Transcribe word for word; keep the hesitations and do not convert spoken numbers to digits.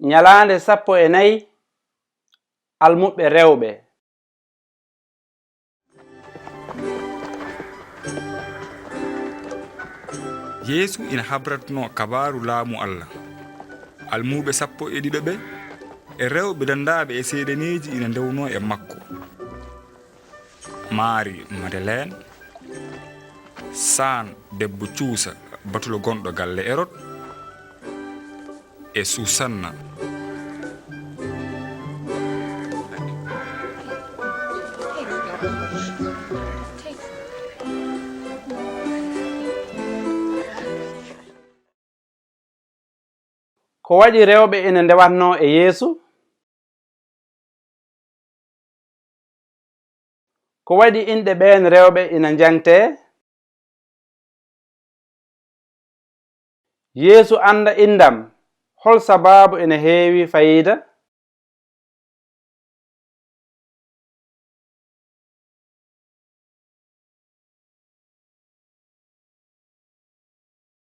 Ñalaande sappo e nayi, almuɓɓe rewɓe. Yeesu ina habratnoo kabaaru Laamu Alla. Almuuɓe sappo e ɗiɗo ɓe e rewɓe danndaaɓe e seeɗaneeji ina ndewnoo e makko. Maari Madeleene, Saan debbo Cuusa batulo gonɗo galle Erod, e Susanna. Ko waɗi rewɓe ina ndewatnoo e Yeesu? Ko waɗi inɗe ɓeen rewɓe ina njaŋtee? Yeesu annda inndam, hol sabaabu ina heewi fayiida?